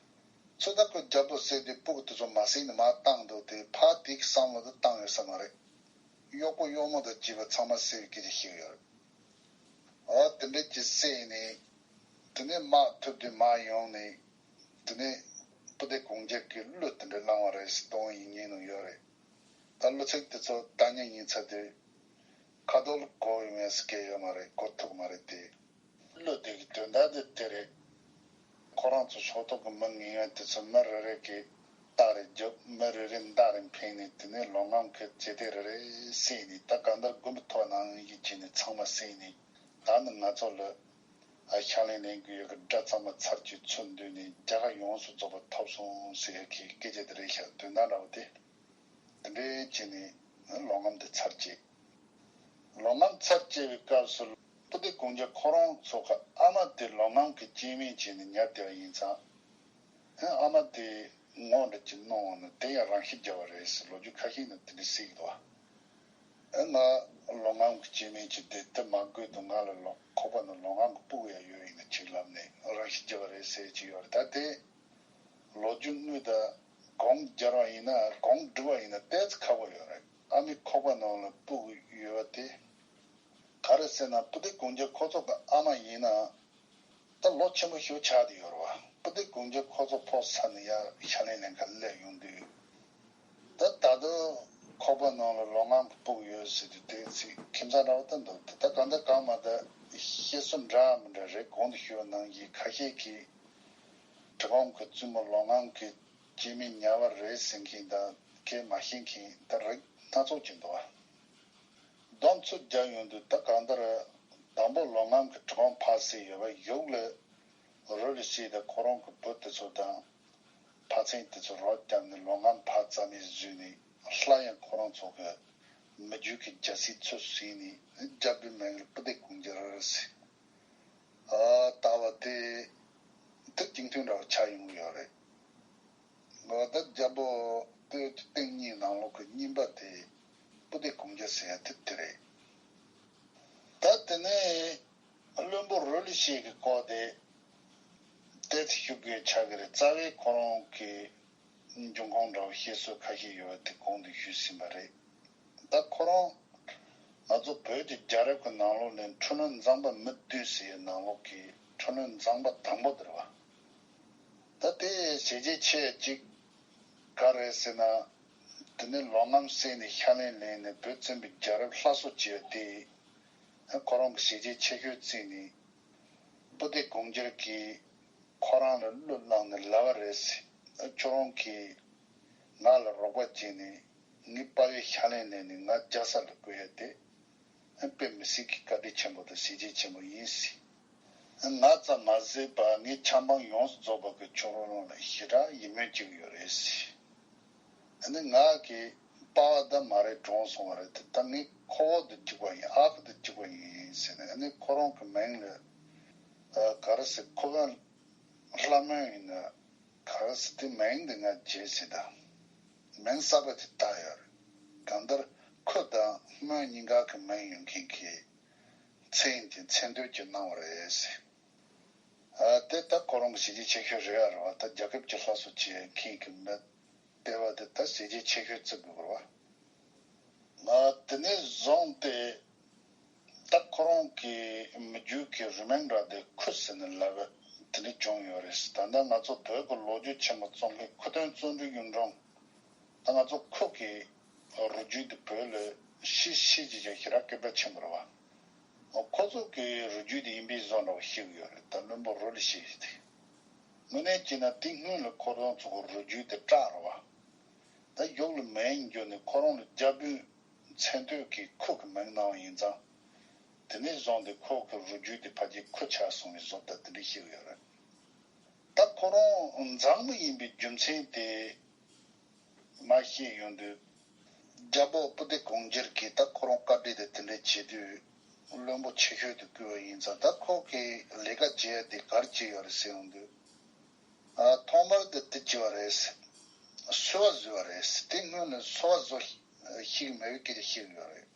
ཚོ་ད་ཁོ་རྒྱལ་པོ་བསད་དེ་སྤུ་གུ་དེ་ཚོ་མ་བསད་ནས་མར་བཏང་འདུག་སྟེ། ཕར་དེ་གི་བསམ་བློ་དེ་བཏང་ཡོད་ས་མ་རེད། གཡོག་པོ་གཡོག་མོ་དང་བཅས་པ་ཚང་མ་བསད་པའི་སྐད་ཆ་བཤད་ཡོད་རེད། འོ་དེ་འདྲ་ཅིག་བསད་ནས། དེ་ནས་དམག་ཐུབ་དུས་མར་ཡོང་ནས། དེ་ནས་སྤུ་ལྡེ་གུང་རྒྱལ་གྱིས་གླུ་དེ་འདྲ་བླངས་པ་རེད་ཟེར་ཏོང་ཡིག་རྙིང་ནང་ཡོད་རེད། ད་གླུ་ཚིག་དེ་ཚོ་ད་ཉན་ཡིན་ཚར་དུས། ཁ་ཐོག་ལ་གོ་ཡོང་ཡ་ཟེར་མཁན་ཡོད་མ་རེད། གོ་ཐུབ་མ་རེད་དེ། གླུ་དེ་གི་དོན་དག་དེ་དེ་རེད། ཁོ་རང་ཚོ་ཕྱོགས་གཏོགས་ཀྱི་མི་ངན་པ་དེ་ཚོ་མི་རེ་རེ་གིས་རྟ་རེ་རྒྱུགས། མི་རེ་རེ་མདའ་རེ་འཕེན་ནས། དེ་ནས་ལོ་ངམ་གྱི་ལྕེ་ལྡེ་རེ་རེ་བསད་ནས། ད་གང་ལྟར་དགུན་པའི་ཐོག་ནང་བཞིན་བྱས་ནས་ཚང་མ་བསད་ནས། ད་ནི་ང་ཚོ་ལ་ཨ་ཤ་ལན་ལེན་དགོས་ཡག་གི་དགྲ་ཚང་མ་ཚར་གཅོད་ཚུར་འདུས་ནས་རྒྱལ་ཁ་ཡོངས་སུ་རྫོགས་པ་ཐོབ་སོང་ཟེར་ཡག་གི་སྐད་ཆ་དེ་རེད་ཤག་དོན་དག་འདྲ་བོ་དེ། དེ་འདྲའི་བྱས་ནས་ལོ་ངམ་དེ་ཚར་བཅད། ལོ་ངམ་ཚར་བཅད་པའི་སྐབས་སུ་སྤུ་ལྡེ་གུང་རྒྱལ་ཁོ་རང་ཚོ་གི་ཨ་མ་དེ་ལོ་ངམ་གྱི་སྐྱེ་དམན་བྱས་ནས་ཉར་བསྡད་པ་ཡིན་ཙང་། ཨ་མ་དེ་ངོ་འདྲ་ཅིག་གནོང་བ་ན་དེ་ཡང་རང་ཤི་བརྒྱབ་པ་རེད་ཟེར་ལོ་རྒྱུས་ཁ་ཤས་ནང་དེ་འདྲ་གསལ་གྱི་འདུག་བ། ཨ་ང་ལོ་ངམ་གྱི་སྐྱེ་དམན་ཅིག་དེ་དེ་མ་དགོས་འདུག་ང་ལ་ལོ་ཁོག་པ་ན་ལོ་ངམ་གྱི་སྤུ་གུ་ཡང་ཡོད་ཡིན་ན་ཅིག་ལབ་ནས་རང་ཤི་བརྒྱབ་པ་རེད་ཟེར་གྱི་ཡོད་རེད། ད་དེ་ལོ་རྒྱུས་དངོས་དང་གོང་སྦྱར་བ་ཡིན་ན། གོང་བསྒྲིགས་པ་ཡིན་ན་ཏོག་ཙམ་ཁག་པོ་ཡོད་རེད། ཨ་མའི་ཁོག་པ་ནང་ལ་སྤུ་གུ་ཡོད་པ་དེ། ག་རེ་ཟེར་ན་སྤུ་ལྡེ་གུང་རྒྱལ་ཁོ་ཚོ་གི་ཨ་མ་ཡིན་ན། ད་ལོ་ཆེན་པོ་ཞིག་ཆགས་བསྡད་ཡོད་རེད་བ། སྤུ་ལྡེ་གུང་རྒྱལ་ཁོ་ཚོ་ཕོ་ས་ནས་ཡར་ཕྱག་ལེན་ལེན་ག་སླེབས་ཡོང་དུས། ད་ད་དུང་ཁོག་པ་ནང་ལ་ལོ་ངམ་གྱི་སྤུ་གུ་ཡོད་ཟེར་དུས་དེ་ཚིག་ཁྱིམ་ཚང་འདྲ་བོ་ད་འདུག་དེ་ད་གང་ལྟར་གང་མ་ད་བཤད་སྲོལ་འདྲ་མི་འདྲ་རེད། གོང་དུ་ཞུས་པ་ནང་བཞིན་ཁ་ཤས་ཀྱིས་གྲི་གུམ་གྱི་བཙུན་མོ་ལོ་ངམ་གྱི་སྐྱེ་དམན་ཉར་བ་རེད་ཟེར་མཁན་དང་སྐད་མ་ཤེས་མཁན་ད་རིགས་སྣ་ཚོགས་ཀྱི་འདུག་བ། སྡོམ་ཚུལ་རྒྱག་ཡོང་དུས་ད་གང་ལྟར་དང་པོ་ལོ་ངམ་གྱི་གྲི་གུམ་ཕར་བསད་ཡོད་པ་གཞུག་ལ་རུ་ལི་ཤི་དང་ཁོ་རང་གི་བུ་དེ་ཚོ་དང་ཕ་ཚན་དེ་ཚོ་རོ་བརྒྱབ་ནས་ལོ་ངམ་ཕར་རྩ་མེད་བཟོས་ནས་སླར་ཡང་ཁོ་རང་ཚོ་གི་མི་རྒྱུད་ཀྱི་རྒྱལ་སྲིད་ཚུར་ཟིན་ནས་རྒྱལ་པོའི་མིང་ལ་སྤུ་ལྡེ་གུང་རྒྱལ་ཟེར། ཨ་ལྟ་བ་དེ་དེ་སྤྱི་འཐུས་འདྲ་བ་ཆགས་ཡོང་གི་ཡོད་རེད། ང་ད་རྒྱལ་པོ་སྟོད་ཀྱི་སྟེང་གཉིས་ནང་ལོགས་ཀྱི་གཉིས་པ་དེ་སྤུ་ལྡེ་གུང་རྒྱལ་ཟེར་ཡ་དེ་དེ་རེད། ད་དེ་ནས་བློན་པོ་རུ་ལི་ཤེ་གི་སྐོར་དེ་ཏོག་ཙམ་ཞུ་དགོས་ཆགས་ཀྱི་རེད། རྩ་བའི་ཁོ་རང་གི་འབྱུང་ཁུངས་འདྲ་བོ་བཤད་སྲོལ་ཁ་ཤས་ཡོད་པ་དེ་གོང་དུ་ཞུས་ཟིན་པ་རེད། ད་ཁོ་རང་ང་ཚོ་བོད་ཀྱི་རྒྱལ་རབས་ཀྱི་ནང་ལོགས་ནས་འཕྲུལ་གླིང་མཛངས་པ་མི་བདུན་ཟེར་ཡའི་ནང་ལོགས་ཀྱི་འཕྲུལ་གླིང་མཛངས་པ་དང་པོ་དེ་རེད་བ། ད་དེ་བྱས་རྗེས་ཆེ་གཅིག་ག་རེ་ཟེར་ན། དེ་ནས་ལོ་ངམ་བསད་ནས་ཕྱག་ལེན་ལེན་ནས་བོད་བཙན་པོའི་རྒྱལ་རབས་སླར་གསོ་བྱས་ཏེ། ཁོ་རང་གི་བྱས་རྗེས་ཆེ་ཤོས་བརྩིས་ནས། སྤུ་ལྡེ་གུང་རྒྱལ་གྱིས་ཁོ་རང་ལ་གླུ་བླངས་ནས་ལབ་པ་རེད། ཁྱོད་རང་གིས་ང་ལ་རོགས་པ་བྱས་ནས་ངའི་དཔའ་བོའི་ཕྱག་ལེན་ལེན་ནས་ང་རྒྱལ་ས་ལ་བཀོད་ཡ་དེ། དཔེ་མི་སྲིད་ཀྱི་བཀའ་དྲིན་ཆེན་པོ་དང་བྱས་རྗེས་ཆེན་པོ་ཡིན་ཟེར། ང་ཙམ་མ་ཟད་པར་ངའི་ཆབ་འབངས་ཡོངས་སུ་རྫོགས་པ་གི་ཁྱོད་རང་ལ་ཞེ་དྲག་ཡིད་སྨོན་སྐྱེ་གི་ཡོད་རེད་ཟེར། ཨ་ནི་ང་གི་པ་ཕ་ད་མ་རེད་གྲོངས་སོང་བ་རེད་དེ། ད་ངའི་ཁོ་བོ་དང་གཅིག་པ་ཡིན། ཨ་ཁུ་དང་གཅིག་པ་ཡིན་ཟེར་ནས། ཨ་ནི་ཁོ་རང་གི་མིང་ལ་ཨ་ག་རེ་ཟེར། ཁོ་བོ་ལྷ་མོ་ཡིན་ན་ག་རེ་ཟེར། དེ་མིང་དེ་ང་བརྗེད་ཟིན། ད་མིང་གསར་པ་དེ་བཏགས་ཡོད་རེད། གང་ལྟར་ཁོ་དང་མོ་གཉིས་ཀ་གི་མིང་ཡོད་མཁན་གྱི་མཚན་དེ་མཚན་བསྟོད་ཀྱི་གནང་བ་རེད་ཟེར། ཨ་དེ་ད་ཁོ་རང་གི་བྱས་རྗེས་ཆེ་ཤོས་རེད་ཡ་རེད་བ། ད་རྒྱལ་ཁབ་ཀྱི་སླར་གསོ་བྱེད་མཁན་གྱི་མི་སྡེ་བ་དེ་ད་བྱས་རྗེས་ཆེ་ཤོས་བརྩི་དགོས་རེད་བ། ཨ་དེ་ནས་བཟུང་སྟེ་ད་ཁོ་རང་གི་མི་རྒྱུད་ཀྱི་རུས་མིང་འདྲ་དེ་ཁུ་ཟེར་ནས་ལབ་པ་དེ་འདྲ་བྱུང་ཡོད་རེད། ད་ལྟ་ང་ཚོ་བོད་ཀྱི་ལོ་རྒྱུས་ཆེན་མོ་རྩོམ་མཁན་ཁུ་སྟོན་བརྩོན་འགྲུས་གཡུང་དྲུང་། ད་ང་ཚོ་ཁོ་གི་རུས་རྒྱུད་དེ་བོད་ལ་ཤི་ཤི་ཅིག་ཅིག་ཞེ་དྲག་སྐད་གྲགས་ཆེན་པོ་རེད་བ། ཁོ་ཚོ་གི་རུས་རྒྱུད་དེ་ཡིན་པའི་བཟོ་འདྲ་བ་ཤི་གི་ཡོད་རེད། ད་བློན་པོ་རུ་ལི་ཤེ་ཡིན་ཏེ། དངོས་གནས་བྱས་ན་དེ་སྔོན་ལ་ཁོ་རང་ཚོ་གི་རུས་རྒྱུད་དེ་སྐྲག་རེད་བ། ད་གཞུག་ལ་མིང་བསྒྱུར་ནས་ཁོ་རང་ལ་རྒྱལ་པོའི་མཚན་བསྟོད་ཀྱི་ཁུ་གི་མིང་གནང་བ་ཡིན་ཙང་། དེ་ནས་བཟུང་སྟེ་ཁོ་གི་རུས་རྒྱུད་དེ་ཕལ་ཆེར་ཁུ་ཆགས་སོང་བའི་བཟོ་ལྟ་དེ་འདྲ་ཤེས་ཀྱི་ཡོད་རེད། ད་ཁོ་རང་མཛངས་མི་ཡིན་པའི་རྒྱུ་མཚན་དེ་མར་བཤད་ཡོང་དུས། རྒྱལ་པོ་སྤུ་ལྡེ་གུང་རྒྱལ་གྱིས་ད་ཁོ་རང་བཀའ་དྲིན་དེ་དེ་འདྲ་བྱེད་དུས། བློན་པོ་ཆེ་ཤོས་དེ་བསྐོས་པ་ཡིན་ཙང་། ད་ཁོ་གི་ལས་ཀ་བྱེད་ཡ་དེ་ག་རེ་བྱས་ཡོད་རེད་ཟེར་ཡོང་དུས། ཨ་ཐོག་མར་དེ་དེ་བྱས་པ་རེད། གསོལ་བ་བཟོས་པ་རེད། དེ་སྔོན་ནས་གསོལ་བ་བཟོ་ཤེས་ཀྱི་མེད་པའི་སྐད་ཆ་བཤད་ཀྱི་ཡོད་རེད།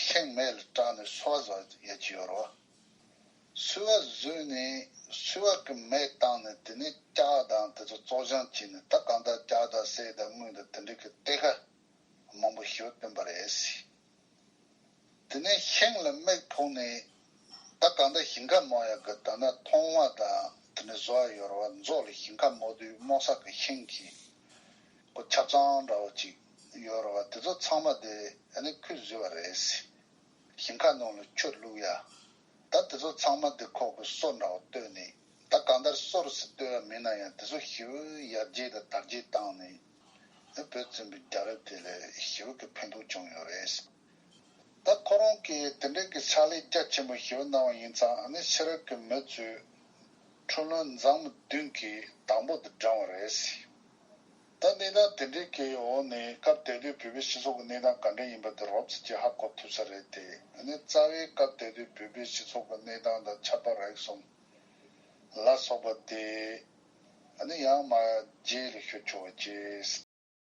ཤིང་མེ་ལ་སྐྲག་ནས་གསོལ་བ་བཟོ་ཡ་ཅིག་ཡོད་རེད་བ། གསོལ་བ་བཟོས་ནས་གསོལ་བ་གི་མེ་བཏང་ནས་དེ་ནས་ལྕགས་དང་དེ་ཚོ་བཙོག་བཟང་བྱས་ནས། ད་གང་ལྟར་ལྕགས་དང་གསེར་དང་དངུལ་དང་དེ་འདྲ་གི་གཏེར་ཁ་མང་པོ་ཞིག་བཏོན་པ་རེད། དེ་ནས་ཤིང་ལ་མིག་ཕོག་ནས། ད་གང་ལྟར་ཞིང་ཁ་རྨོ་ཡག་གི་ད་ནི་ཐོང་བ་དང་དེ་འདྲ་བཟོ་ཡ་ཡོད་རེད་བ། མཛོ་ལ་ཞིང་ཁ་རྨོ་དུས་རྨོ་ས་གི་ཤིང་གི་ཁོ་ཆབ་གཙང་འདྲ་བོ་ཅིག་ཡོད་རེད་བ། དེ་ཚོ་ཚང་མ་དེ་ཨ་ནི་ཁོས་བཟོས་པ་རེད། ཞིང་ཁ་ནང་ལ་ཆུ་བླུག་ཡ། ད་དེ་ཚོ་ཚང་མ་དེ་ཁོ་གི་སོ་འདྲ་བོ་བཏོན་ནས། ད་གང་ལྟར་སོ་རུ་སི་བཏོན་ཡ་མིན་ན་ཡང་། དེ་ཚོ་ཞེ་པོ་ཡར་རྒྱས་དང་དར་རྒྱས་བཏང་ནས། ཨ་བོད་བཙན་པོའི་རྒྱལ་རབས་དེ་ལ་ཞེ་པོ་གི་ཕན་ཐོགས་བྱུང་ཡོད་རེད། ད་ཁོ་རང་གིས་དེ་འདྲའི་གི་ཕྱག་ལས་རྒྱ་ཆེན་པོ་ཞེ་པོ་གནང་བ་ཡིན་ཙང་། ཨ་ནི་ཕྱི་རབས་ཀྱི་མི་ཚོས་འཕྲུལ་གླིང་མཛངས་མི་བདུན་གྱི་དང་པོ་དེ་བགྲངས་པ་རེད། ད་གནས་སྟངས་དེ་འདྲའི་གི་འོག་ནས་སྐབས་དེ་དུས་བོད་པའི་སྤྱི་ཚོགས་ཀྱི་གནས་སྟངས་ག་འདྲ་ཡིན་པ་དེ་རོབ་ཙམ་ཅིག་ཧ་གོ་ཐུབ་ས་རེད་དེ། ཨ་ནི་རྩ་བའི་སྐབས་དེ་དུས་བོད་པའི་སྤྱི་ཚོགས་ཀྱི་གནས་སྟངས་དང་ཆབ་དང་རིག་གསུམ་ལ་སོགས་པ་དེ། ཨ་ནི་ཡང་མར་རྗེས་ལ་ཞུ་ཆོག་པ་བྱས།